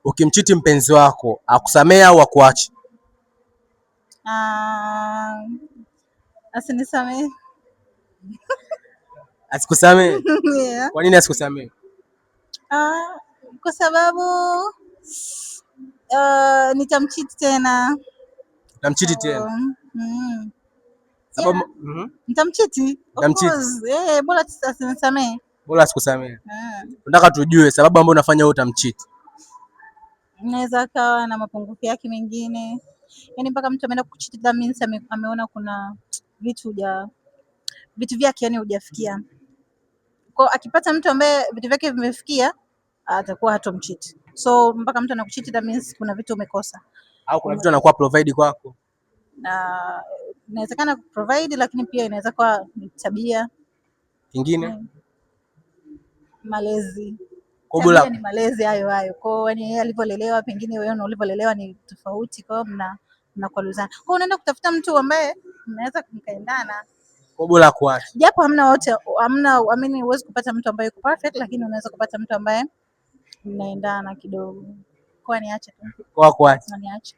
Ukimcheat mpenzi wako akusamee au akuache? Ah, asinisamehe. Asikusamee? Yeah. Kwa nini asikusamee? Ah, kwa sababu nitamcheat tena. Utamcheat tena? Sababu Yeah. Nitamcheat. Of Utamcheat. course. Eh, bora asinisamehe. Bora asikusamee. Ah. Tunataka tujue sababu ambayo unafanya wewe utamcheat. Inaweza akawa na mapungufu yake mengine, yaani mpaka mtu ameenda kucheat, that means ameona kuna vitu vitu vyake yani hujafikia. Kwa akipata mtu ambaye vitu vyake vimefikia, atakuwa hatomcheat. So mpaka mtu anakucheat, that means kuna vitu umekosa. Au kuna vitu anakuwa provide kwako. Na inawezekana provide, lakini pia inaweza kuwa ni tabia. Kingine? Malezi. Kwa Tabia bora ni malezi hayo hayo. Kwa hiyo yani yeye alivyolelewa, pengine wewe ulivyolelewa ni tofauti, kwa hiyo mnakwaruzana. Kwa hiyo unaenda kutafuta mtu ambaye mnaweza mkaendana. Kwa bora kuacha. Japo hamna wote, hamna, I mean huwezi kupata mtu ambaye yuko perfect, lakini unaweza kupata mtu ambaye mnaendana kidogo. Kwa niache tu. Kwa kuacha. Na niache.